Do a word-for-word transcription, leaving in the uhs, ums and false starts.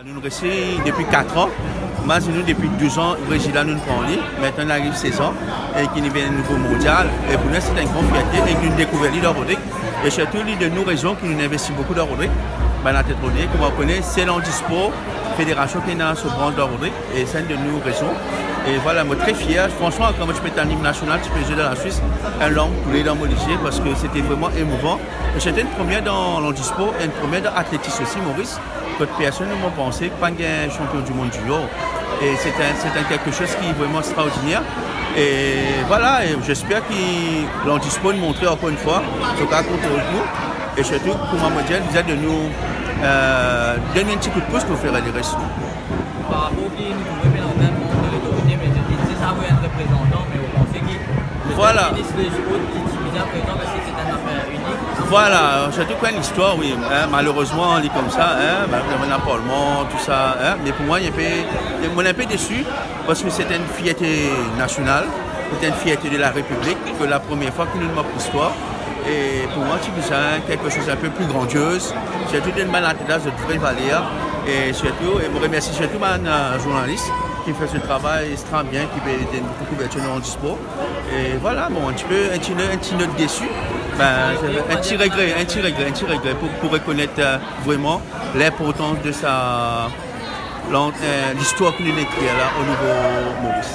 Nou, nou reste depi kat an. Mazinn ou, depi douz an, rezilta nou pran li. Aster li ariv sez an, e ki nou vinn nouvo mondial. E pou nou, se enn gran fierte, e nou dekouver li dan Rodrik. E sirtou, li donn nou rezon ki nou investi boukou dan Rodrik. Bann atlet Rodrik, kouma ou kone, se Landy Sport, federasion ki ena so brans dan Rodrik, e se enn de nou rezon. E vwala, mo tre fier. Fransman, kan mo ti pe al lim nasional, ti pe zwe dan Laswis, enn larm koule dan mo lizie, parski se te vreman emouvan. E se te enn premie dan Landy Sport, enn premie dan atletis osi, Moris. Kot personn mo panse ki pa'nn gagn sanpion dimond junior. E se enn, se enn kiksoz ki vreman extraordiner. E vwala, e zesper ki Landy Sport montre ankor enn fwa so kapav kontrol nou. E sirtou, kouma mo dir, li bizin donn nou, eh, donn nou enn ti kout pous pou fer res. Par rapor ki nou trouve pe antrinn mont dan lotorite, me se, se sa, ou enn reprezantan, me ou panse ki Vwala. Minis de sport ki ti bizin prezan, parski se enn zafer inik. Vwala, sirtou kan listwar, wi, hein, malerezman, li koumsa, hein, ben, ena parlman, tou sa, hein, me pou mwa, li enpe, mo enpe desi, parski se enn fierte nasional, se enn fierte de la Repiblik, ki la premie fwa ki nou mark listwar. E pou mwa, ti bizin kiksoz enn pe pli grandioz, sirtou donn bann atlet la zot vre valer, e sirtou, e mo remersi sirtou bann, eh, zournalis ki fer so travay extra bien, ki pe donn boukou kouvertir dan Landy Sport. E vwala, bon, enn ti pe, enn ti, enn ti not desi. Ben, enn ti regre, enn ti regre, enn ti regre pou, pou rekonet, eh, vreman linportans de sa, lan-, eh, listwar ki nou ena ekrir la o nivo Moris.